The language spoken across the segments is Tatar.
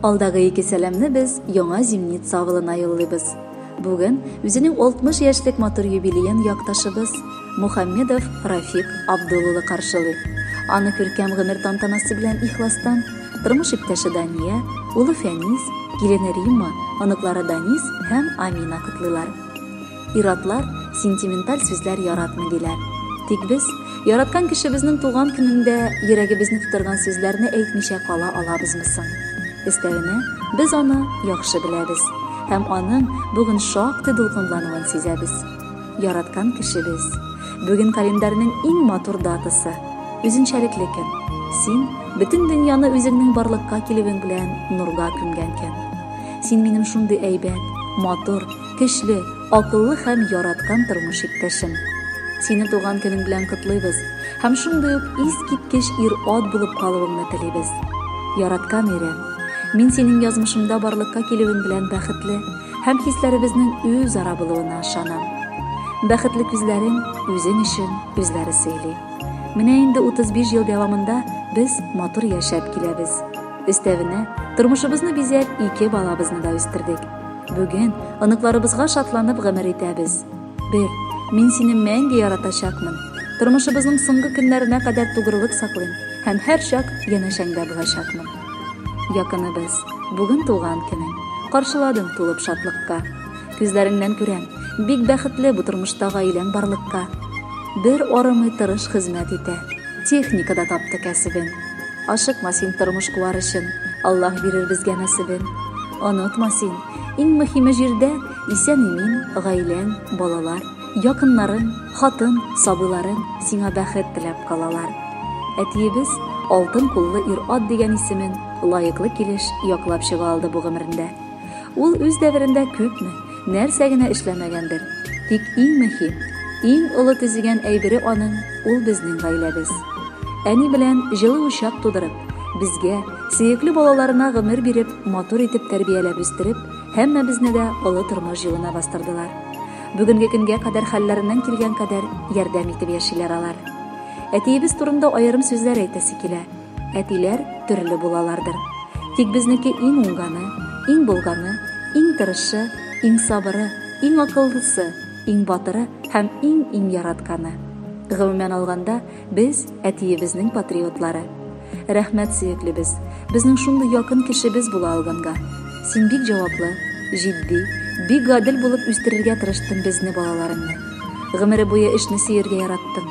Алдагы ике сәламне без Яңа Зимница авылына юллыйбыз. Бүген үзенең 60 яшьлек матур юбилеен якташыбыз Мухаммедов Рафик Абдул улы каршылый. Аны күркәм гомер тантанасы белән ихластан тормыш иптәше Дания, улы Фәнис, килене Римма, оныклары Данис һәм Амина котлыйлар. Ир-атлар сентименталь сүзләр яратмый, диләр. Тик без, яраткан кешебезнең туган көнендә йөрәгебезне тутырган сүзләрне әйтмичә кала алабызмы соң? Өстәвенә, без аны яхшы беләбез һәм аның бүген шактый дулкынлануын сизәбез. Яраткан кешебез. Бүген календарьның иң матур датасы. Үзенчәлекле көн. Син, бөтен дөньяны үзеңнең барлыкка килүең белән нурга күмгән көн. Син минем шундый әйбәт, матур, Көчле, акыллы һәм яраткан тормыш иптәшем. Сине туган көнең белән котлыйбыз һәм шундый ук искиткеч ир-ат булып калуыңны телибез. Яраткан ирем, мин синең язмышымда барлыкка килүең белән бәхетле һәм хисләребезнең үзара булуына ышанам. Бәхетле күзләрең үзең өчен үзләре сөйли. Менә инде 35 ел дәвамында без матур яшәп киләбез. Өстәвенә, тормышыбызны бизәп, ике балабызны да үстердек. Бүген оныкларыбызга шатланып гомер итәбез. Бел, мин сине мәңге яратачакмын. Тормышыбызның соңгы көннәренә кадәр тугрылык саклыйм һәм һәрчак янәшәңдә булачакмын. Якыныбыз, бүген туган көнең. Каршыладың тулып шатлыкка. Күзләреңнән күрәм, бик бәхетле бу тормышта гаиләң барлыкка. Бер арымый тырыш хезмәт итә. Техника да тапты кәсебен. Ашыкма син тормыш куар өчен, Аллаһ бирер безгә нәсебен. Онытма син, иң мөһиме җирдә, исән-имин, гаиләң, балалар, якыннарың, хатын, сабыйларың сиңа бәхет теләп калалар. Әтиебез алтын куллы ир-ат дигән исемен лаеклы килеш яклап чыга алды бу гомерендә. Ул үз дәверендә күпме, нәрсә генә эшләмәгәндер. Тик иң мөһим, иң олы төзегән әйбере аның, ул безнең гаиләбез. Әни белән җылы учак тудырып, безгә, сөекле балаларына гомер биреп, матур итеп тәрбияләп үстереп, һәммәбезне дә олы тормыш юлына бастырдылар. Бүгенге көнгә кадәр хәлләреннән килгән кадәр ярдәм итеп яшиләр алар. Әтиебез турында аерым сүзләр әйтәсе килә. Әтиләр төрле булалардыр. Тик безнеке иң уңганы, иң булганы, иң тырышы, иң сабыры, иң акыллысы, иң батыры һәм иң-иң яратканы. Гомумән алганда, без, әтиебезнең патриотлары. Рәхмәт, сөеклебез, безнең шундый якын кешебез була алганга. Син бик җаваплы, җитди, бик гадел булып үстерергә тырыштың безне, балаларыңны. Гомере буе эшне сөергә яраттың.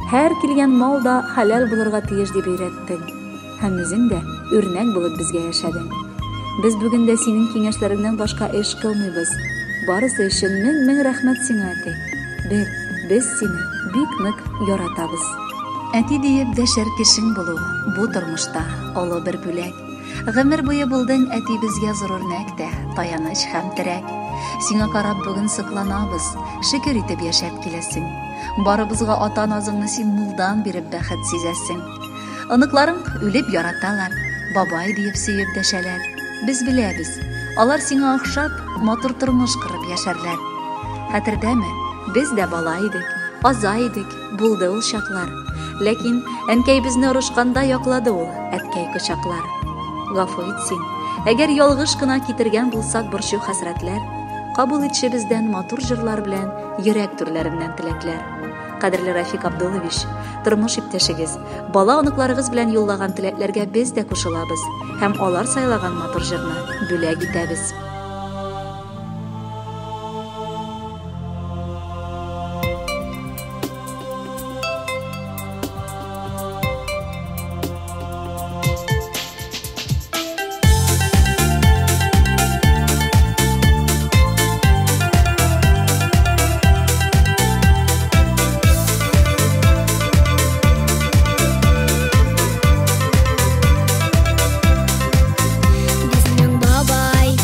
Һәр килгән мал да хәләл булырга тиеш дип өйрәттең. Һәм үзең дә үрнәк булып безгә яшәдең. Без бүген дә синең киңәшләреңнән башка эш кылмыйбыз. Барысы өчен мең-мең рәхмәт сиңа, әти. Бел, без сине бик нык яратабыз. Әти диеп дәшәр кешең булу бу тормышта олы бер бүләк. Гомер буе булдың әти безгә зур үрнәк тә, таяныч һәм терәк. Сиңа карап бүген сокланабыз, шөкер итеп яшәп киләсең. Барыбызга ата назыңны син мулдан биреп бәхет сизәсең. Оныкларың үлеп яраталар, бабай диеп сөеп дәшәләр. Без беләбез, алар сиңа охшап, матур тормыш корып яшәрләр. Хәтердәме, без дә бала идек, аза идек, булды ул чаклар. Ләкин әнкәй безне орышканда яклады ул, әткәй кочаклар. Гафу ит син, әгәр ялгыш кына китергән булсак борчу-хәсрәтләр, кабул итче бездән матур җырлар белән йөрәк түрләреннән теләкләр. Кадерле Рафик Абдуллович, тормыш иптәшегез, бала-оныкларыгыз белән юллаган теләкләргә без дә кушылабыз һәм алар сайлаган матур җырны бүләк итәбез. Безнең бабай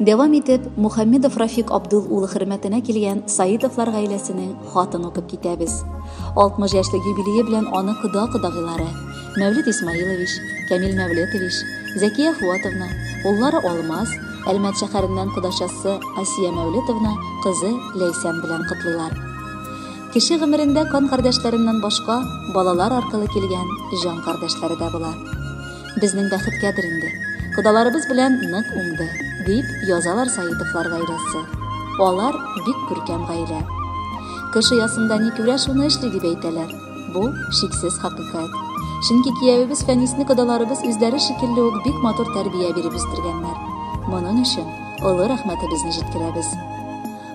Дәвам итеп, Мухаммедов Рафик Абдул улы хөрмәтенә килгән Саитовлар гаиләсенең хатын укып китәбез. 60 яшьлек юбилее белән аны кода-кодагыйлары Мәүлет Исмаилович, Камил Мәүлетович, Зәкия Фуатовна, уллары Алмаз, Әлмәт шәһәреннән кодачасы Асия Мәүлетовна, кызы Ләйсән белән котлыйлар. Кеше гомерендә кан кардәшләреннән башка балалар аркылы килгән җан кардәшләре дә була. Безнең бәхеткәдер инде. Кодаларыбыз белән нык уңды, дип язалар Саитовлар гаиләсе. Алар бик күркәм гаилә. Кеше оясында ни күрә, шуны эшли дип әйтәләр. Бу шиксез хакыйкать. Чөнки киявебез Фәнисне кодаларыбыз үзләре шикелле үк бик матур тәрбия биреп үстергәннәр. Моның өчен олы рәхмәтебезне җиткерәбез.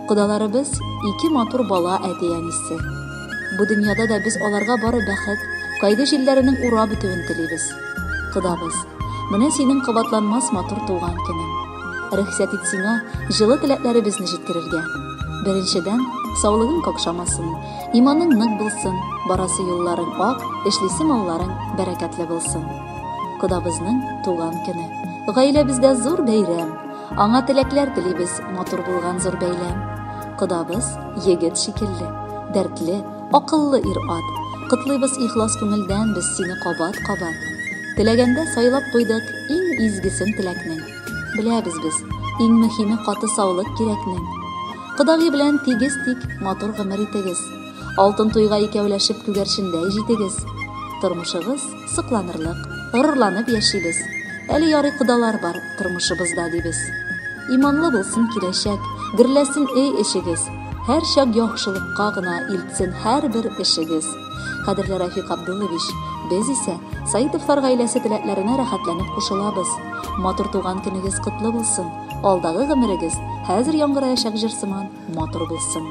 Кодаларыбыз ике матур бала әти-әнисе. Бу дөньяда да без аларга бары бәхет, кайгы җилләренең урап үтүен телибез. Кодабыз, менә синең кабатланмас матур туган көнең. Рөхсәт ит сиңа җылы теләкләребезне җиткерергә. Беренчедән, саулыгың какшамасын, иманың нык булсын, барасы юлларың ак, эшлисе малларың бәрәкәтле булсын. Кодабызның туган көне. Гаиләбездә зур бәйрәм. Аңа теләкләр телибез, матур булган зур бәйләм. Кодабыз егет шикелле, дәртле, акыллы ир-ат. Котлыйбыз ихлас күңелдән без сине кабат-кабат. Теләгәндә сайлап куйдык иң изгесен теләкнең. Беләбез без, иң мөһиме каты саулык кирәкнең. Кодагый белән тигез тик матур гомер итегез. Алтын туйга икәүләшеп күгәрчендәй җитегез. Тормышыгыз сокланырлык, горурланып яшибез. Әле ярый кодалар бар тормышыбызда дибез. Иманлы булсын киләчәк, гөрләсен өй эчегез. Һәрчак яхшылыкка гына илтсен һәрбер эшегез. Кадерле Рафик Абдуллович, без исә Саитовлар гаиләсе теләкләренә рәхәтләнеп кушылабыз. Матур туган көнегез котлы булсын. Алдагы гомерегез хәзер яңгыраячак җыр сыман матур булсын.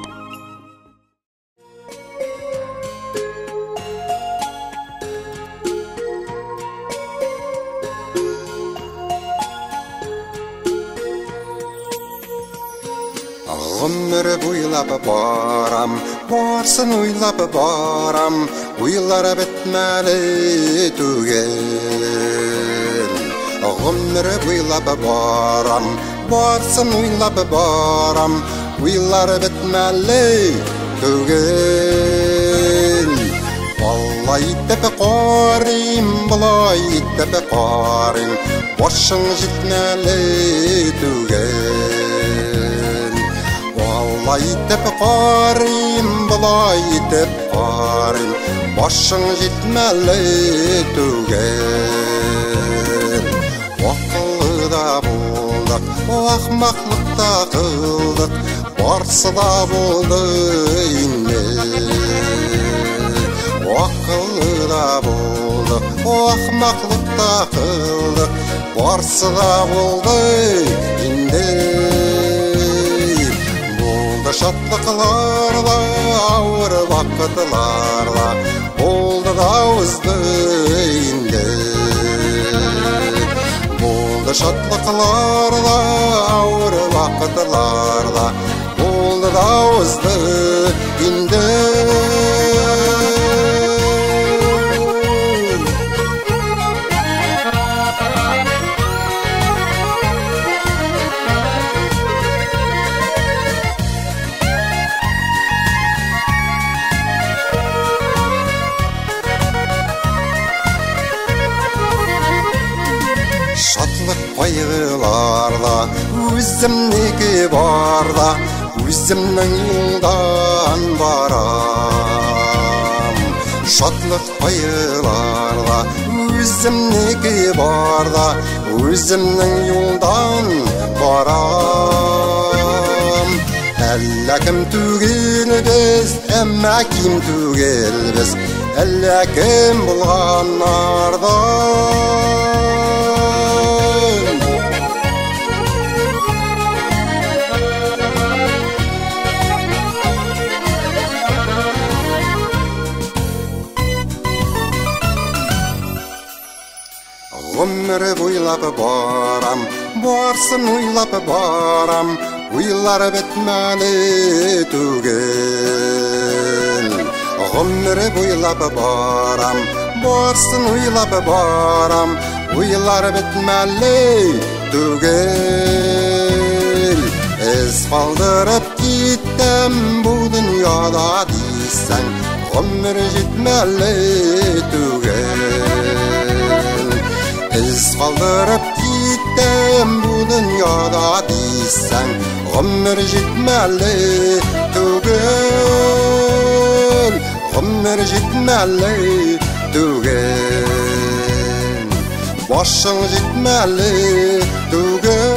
Гомер буйлап барам, барсын уйлап барам, уйлар бетмәле түгел. Гомер буйлап барам, барсын уйлап барам, уйлар бетмәле түгел. Алай итеп карыйм, болай итеп карыйм, башың җитмәле түгел. Алай итеп карыйм, болай итеп карыйм, башың җитмәле түгел. Акыллы да булдык, ахмаклык та кылдык, барсы да булды инде. Акыллы да булдык, ахмаклык та кылдык, барсы да булды инде. Булды шатлыклар да, авыр вакытлар да, булды да узды инде. Булды шатлыклар да, авыр вакытлар да, булды да узды инде. Шатлык кайгыларда, үземнеке барда, үземнең юлдан барам. Шатлык кайгыларда, үземнеке барда, үземнең юлдан барам. Әллә кем түгел без, әмма ким түгел без, әллә кем булганнардан. Гомер буйлап барам, барсын уйлап барам, уйлар бетмәле түгел. Гомер буйлап барам, барсын уйлап барам, уйлар бетмәле түгел. Эз калдырып киттем бу дөньяда дисәң, гомер җитмәле түгел. Эз калдырып киттем бу дөньяда дисәң, гомер җитмәле түгел. Гомер җитмәле түгел. Башың җитмәле түгел.